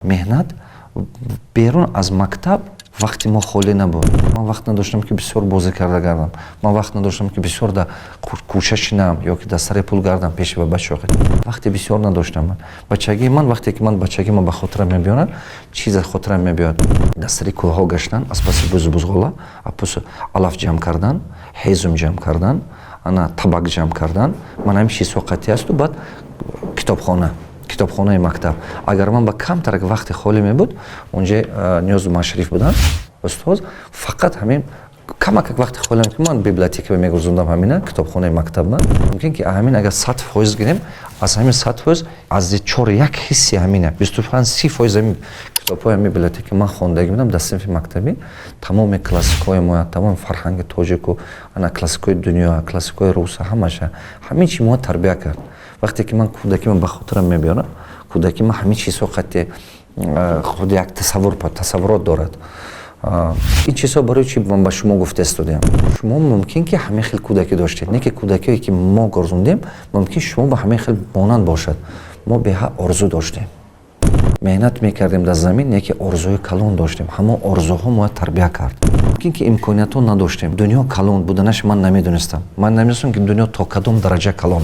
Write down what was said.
Меҳнат берун аз мактаб. Вақти мо холӣ набуд. Ман вақт надоштам, ки бисёр бозӣ карда гардам. Ман вақт надоштам, ки бисёр дар кӯча шинам ё ки дар сари пул гардам пеши бачаҳо. Вақти бисёр надоштам. Ман бачагии ман, вақте ки ман бачагии ман ба хотирам мебиёрад, чизе хотирам мебиёд: дар сари кӯҳҳо гаштан, аз паси бузу бузғола, аз паси алаф ҷамъ кардан, ҳезум ҷамъ кардан, ана табак ҷамъ кардан. Ман ҳамин чизҳо қатъӣ асту. Баъд китобхона, китобхонаи мактаб. Агар ман ба камтарак вақти холӣ мебуд, онҷа Ниёзу Машариф буданд устоз, фақат ҳамин камакак вақти холиам, ки ман библиотека мегузондам, ҳамина китобхонаи мактаб. Ман мумкин ки ҳамин агар 100% гирем, аз ҳамин 100% аз чор як ҳисси ҳамина, 25-30% ҳамин китобҳои ҳамин библиотека ман хондагӣ будам дар синфи мактабӣ. Тамоми классикҳои мо, тамоми фарҳанги тоҷику, ана классикҳои дунё, классикҳои руса, ҳамаша, ҳамин чи мо тарбия кард. Вақте ки ман кӯдакӣ ман ба хотирам мебиёрам, кӯдакӣ ман ҳамин чизҳо қатъи худ як тасаввур, тасаввурот дорад. Ин чизҳо барои чи ман ба шумо гуфта истодиам? Шумо мумкин ки ҳамин хел кӯдакӣ доштед, не ки кӯдакие ки мо гузарондем, мумкин шумо ба ҳамин хел монанд бошад. Мо беҳад орзу доштем, меҳнат мекардем дар замин, не ки орзуи калон доштем. Ҳамон орзуҳо моя тарбия кард. Мумкин ки имкониятҳо надоштем. Дунё калон буданаш ман намедонистам. Ман намедонистам, ки дунё то кадом дараҷа калон.